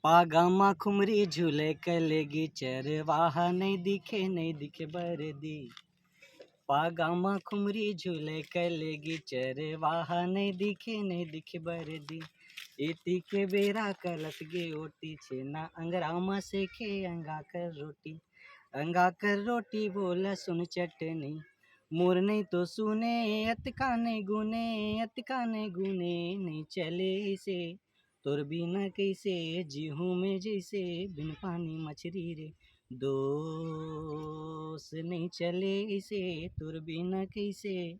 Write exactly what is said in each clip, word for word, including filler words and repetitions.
पागा मा खुमरी झूले कलेगी चरवाहा, नहीं दिखे, नहीं दिखे बरदी। पागा मा खुमरी झूले कलेगी चरवाहा, नहीं दिखे, नहीं दिखे बरदी। एती के बेरा कलत गे ओटी, छेना अंगरा मा सेके अंगा कर रोटी। अंगा कर रोटी बोला सुन चटनी, मोर नहीं तो सुने अतका नहीं गुने, अतका नहीं गुने, नहीं चले इसे। तोर बिना कैसे जीहूँ मैं जैसे बिन पानी मछरी रे, दोस्त नहीं चले इसे। तोर बिना कैसे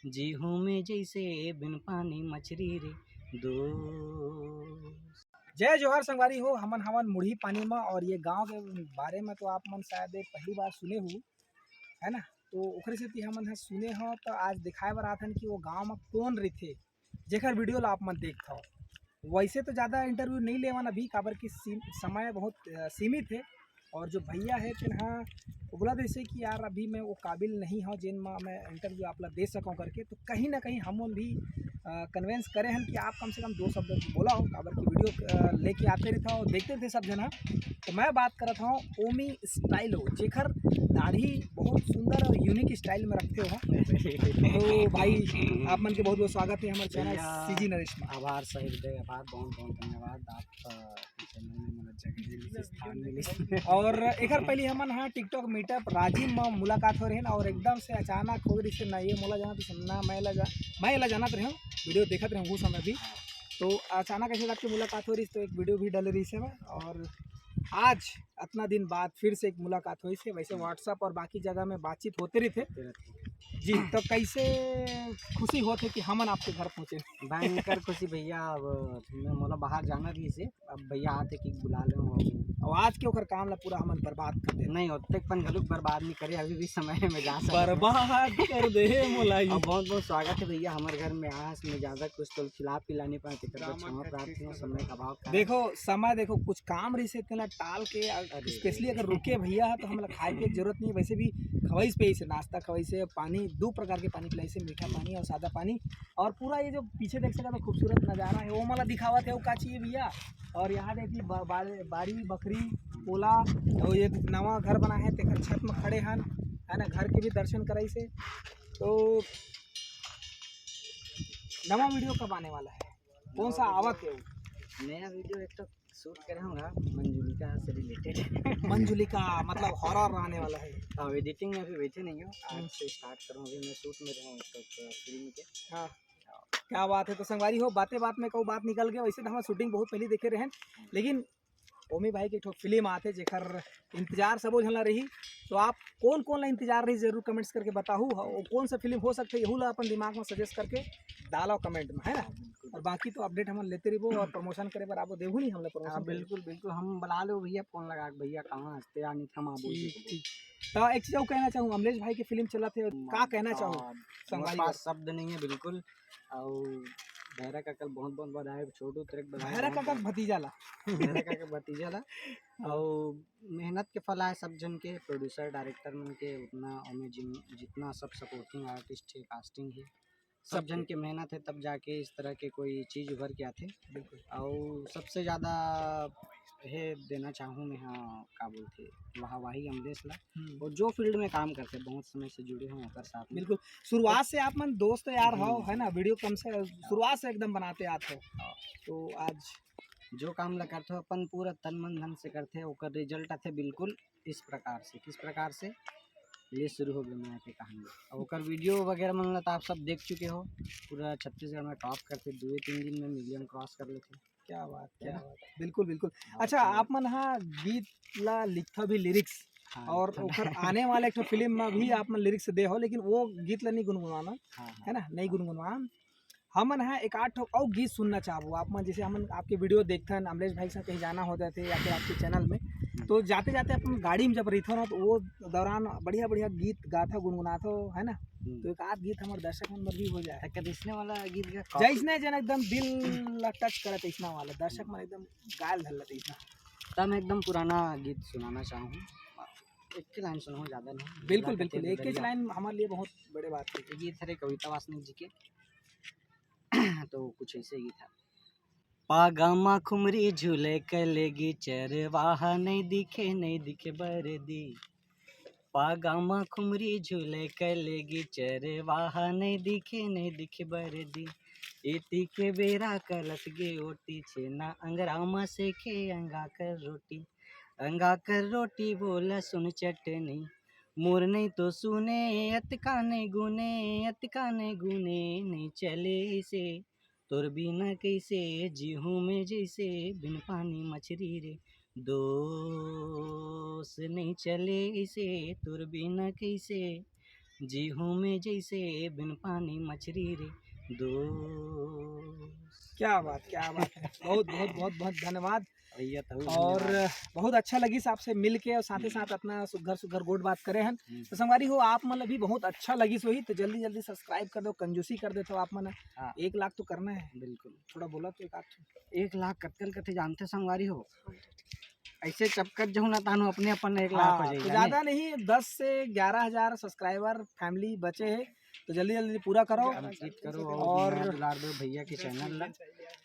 जीहूँ मैं जैसे बिन पानी मछरी रे, दोस्त। जय जोहार संगवारी हो, हमन हवन मुढ़ी पानी मा और ये गांव के बारे में तो आप मन शायद ये पहली बार सुने हो, है ना? तो ओकरे सेती हमन ह सुने हो, तो आज दिखाए बर आथन कि वो गांव में कौन रहिथे, जेकर वीडियो ला आप मन देखत हो। वैसे तो ज़्यादा इंटरव्यू नहीं लेवन अभी, काबर कि सी-, समय बहुत, अ, सीमित है। और जो भैया है, तेन हा वो बोला जैसे कि यार, अभी मैं वो काबिल नहीं हूँ, जेन मा मैं इंटरव्यू आप ला दे सकूँ करके। तो कहीं ना कहीं हमन भी, अ, कन्विंस करे हन कि आप कम से कम दो शब्द बोला हो, काबर कि वीडियो, अ, लेके आते रहता हो, देखते थे सब जना। तो मैं बात करत हूँ ओमी स्टाइलो, जेकर दाढ़ी बहुत सुंदर और यूनिक स्टाइल में रखते हो। तो भाई, आप मन के बहुत बहुत स्वागत है हमारे चैनल भैया, सीजी नरेश में। आभार सहित दे, आभार, बहुत बहुत धन्यवाद। आप, अ, चैनल में मोला जगह मिलिस, स्थान मिलिस। और एकर पहले हमन हा TikTok मीटअप राजिम में मुलाकात हो रहे हैं और एकदम से अचानक हो रही से ना ये मोला जानत रहे, ना मैं ला जा-, मैं ला जानत रहे हूँ, वीडियो देखत रहे हूँ उस समय भी। तो अचानक ऐसे आपकी मुलाकात हो रही, तो एक वीडियो भी डल रही से मैं। और आज इतना दिन बाद फिर से एक मुलाकात हुई से, वैसे WhatsApp और बाकी जगह में बातचीत होते रहिथे। जी, तो कैसे खुशी होत है कि हमन आपके घर पहुँचे? भयंकर खुशी भैया, अब मैं मोला बाहर जाना रहिस हे, अब भैया आते कि बुला ले। और आज के ओकर काम ला पूरा हमन बर्बाद कर दे। नहीं, ओतेक पन घलुक बर्बाद नहीं करे, अभी भी समय है, मैं जा सकत हूँ। बर्बाद कर दे हे मोला ही। अब बहुत बहुत स्वागत है भैया हमर घर में। आज मैं ज्यादा कुछ तो खिला पिला नहीं पाए, तेकर बर क्षमा प्रार्थी हूँ, समय का अभाव कारण। देखो, समय देखो, कुछ काम रहिस हे तेला टाल के, अरे। स्पेशली अगर रुके भैया तो हमला खाए पिए के जरूरत नहीं है। वैसे भी खवाइस पियाइस हे, नाश्ता खवाइस हे, पानी, दो प्रकार के पानी पिलाइस हे, मीठा पानी और सादा पानी। और पूरा ये जो पीछे देख सकत हो खूबसूरत नजारा है, वो मोला दिखावत है, वो का चाहिए भैया? और यहाँ देखिए बा-, बा-, बारी बखरी, पोला, और ये नवा घर बना है, तेकर छत में खड़े हन, है ना, घर के भी दर्शन कराइस हे। तो नवा वीडियो कब आने वाला है, कौन सा आवत है वो? नया वीडियो एक तो शूट करे होंगे मंजुलिका से रिलेटेड। मंजुलिका मतलब हॉरर आने वाला है। हाँ, एडिटिंग में अभी बैठे नहीं हो, आज हम्म। से स्टार्ट करूँ। अभी मैं शूट में रहूँ तो फिल्म के। हाँ, क्या बात है। तो संगवारी हो, बातें बात में कहूँ बात निकल गया। वैसे तो हम शूटिंग बहुत पहले देखे रहे, लेकिन ओमी भाई के एक ठो फिल्म आथे जेकर इंतजार सबो झन ला रही। तो आप कौन कौन ला इंतजार रही, जरूर कमेंट्स करके बताहू। हाँ, वो कौन सा फिल्म हो सकथे, यहू ला अपन दिमाग में सजेस्ट करके डालो कमेंट में, है ना? हाँ, बिल्कुल। और बाकी तो अपडेट हमन लेते रहिबो और प्रमोशन करे बर आबो, देहू नहीं हमला हाँ, प्रमोशन करे। बिल्कुल, बिल्कुल, हम बुला लो भैया, फोन लगा के, "भैया, कहाँ हंसते आ नहीं, हम आबो ठीक, जी।" ठीक। तो एक चीज और कहना चाहूँ, अमलेश भाई की फिल्म चलत है, का कहना चाहूँ? God, संगवारी मोर पास हो। शब्द नहीं है बिल्कुल। और भैरा काका बहुत बहुत बधाई, छोटू तेरे को बधाई, भैरा बहुत काका बहुत। भतीजा ला। भैरा काका भतीजा ला। और मेहनत के फल आए सब जन के, प्रोड्यूसर, डायरेक्टर मन के, उतना ओमे जिन-, जितना सब सपोर्टिंग आर्टिस्ट है, कास्टिंग है, सब सब जन के। के मेहनत है, तब जाके इस तरह के कोई चीज उभर के आथे। बिल्कुल। और सबसे ज्यादा हे देना चाहूँ मैं, हाँ, का बोलथे, वाहवाही अमलेश ला। हम्म। और जो फील्ड में काम करथे, बहुत समय से जुड़े हो ओकर साथ में। बिल्कुल। शुरुआत से आप मन दोस्त यार हो, हम्म। है ना, वीडियो कम से शुरुआत से एकदम बनाते आत हो। हाँ। तो आज जो काम ला करथे, अपन पूरा तन मन धन से करथे, ओकर रिजल्ट आथे बिल्कुल इस प्रकार से। किस प्रकार से? ये शुरू हो गया मैं के कहानी। और ओकर वीडियो वगैरह मन ला तो आप सब देख चुके हो, पूरा छत्तीसगढ़ में टॉप करथे, दो तीन दिन में मिलियन क्रॉस कर लेथे। क्या बात, है क्या ना? बात। बिल्कुल, बिल्कुल। हाँ, अच्छा, तो आप मन हा गीत ला लिखथा भी, लिरिक्स, हाँ, और लिखथा। ओकर आने वाला एक ठो फिल्म में भी आप मन लिरिक्स दे हो, लेकिन वो गीत ला नहीं गुनगुनाना, हाँ, हाँ। है ना? नहीं गुनगुनवान। हमन हा एक आध ठो अउ गीत सुनना चाहबो आप मन, जैसे हमन आपके वीडियो देखथन, अमलेश भाई के संग कहीं जाना हो जाथे या फिर आपके चैनल में, हम्म। तो जाते-जाते अपन गाड़ी में जब रहिथो ना, तो वो दौरान बढ़िया-बढ़िया गीत गाथो, गुनगुनाथो, है ना? हम्म। तो एक आध गीत हमर दर्शक मन बर भी हो जाए। तो कद इसने वाला गीत का कॉपी जैसने जन एकदम दिल ला टच करत, इसना वाला दर्शक मन एकदम गाल धर लेते इसना। तब मैं एकदम पुराना गीत सुनाना चाहूँ, एक के लाइन सुनाऊँ, ज्यादा नहीं। बिल्कुल, बिल्कुल, एक ही लाइन हमारे लिए बहुत बड़े बात है। ये गीत हरे कविता वासनिक जी के। तो कुछ ऐसे गीत है। पागा म खुमरी झूले कलेगी चरवाहा, नहीं दिखे, नहीं दिखे बरदी। पागा म खुमरी झूले कलेगी चरवाहा, नहीं दिखे, नहीं दिखे बरदी। एती के बेरा कलस गे ओती, छेना अंगरा म सेके अंगा कर रोटी। अंगा कर रोटी बोला सुन चटनी, मोर नहीं तो सुने अतका नहीं गुने, अतका नहीं गुने, नहीं चले से तोर बिना कैसे जीहूँ मैं जैसे बिन पानी मछरी रे। दोस्त नहीं चले इसे तोर बिना कैसे जीहूँ मैं जैसे बिन पानी मछरी रे। दोस्त। क्या बात, क्या बात है। बहुत बहुत बहुत बहुत धन्यवाद। भैया तो और बहुत अच्छा लगिस आपसे मिल के, और साथ ही साथ अपना सुघर सुघर गोठ बात करे हन। तो संगवारी हो, आप मन ला भी बहुत अच्छा लगिस होही, तो जल्दी जल्दी सब्सक्राइब कर दो, कंजूसी कर देथो आप मन। हाँ। एक लाख तो करना है, बिल्कुल। थोड़ा बोला तो एक आध। एक लाख कतकन कथे जानते संगवारी हो, ऐसे चपकत जहूँ ना तानू अपने अपन एक लाख हो हाँ, जाएगा तो ज्यादा नहीं, दस से ग्यारह हजार सब्सक्राइबर फैमिली बचे हैं, तो जल्दी जल्दी पूरा करो। कंप्लीट करो और और मया दुलार दो भैया के चैनल ला,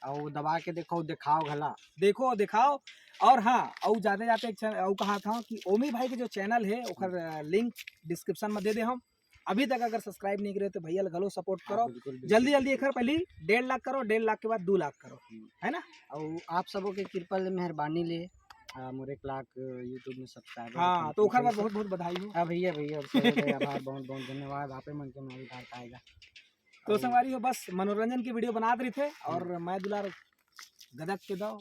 और दबा के देखो, दिखाओ घला। देखो, दिखाओ। और हाँ, और जाते जाते एक चैन-, और कहा था कि ओमी भाई के जो चैनल है, ओकर लिंक डिस्क्रिप्शन में दे दे हम। अभी तक अगर सब्सक्राइब नहीं करे तो भैया घलो सपोर्ट करो। बिल्कुल, बिल्कुल। जल्दी जल्दी एक पहले डेढ़ लाख करो, डेढ़ लाख के बाद दो लाख करो, है ना? और आप सबों के कृपा ले, मेहरबानी ले, आ, मोर एक लाख YouTube में सब्सक्राइबर। हाँ, तो ओकर बाद बहुत बहुत बधाई हो। हाँ भैया, भैया, और सबों के आभार, बहुत बहुत धन्यवाद। आपे मन के मेहरबानी पाएगा। तो संगवारी हो, बस मनोरंजन की वीडियो बनात रहिथे और मया दुलार गदक के दो।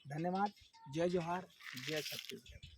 धन्यवाद। जय जोहार, जय छत्तीसगढ़।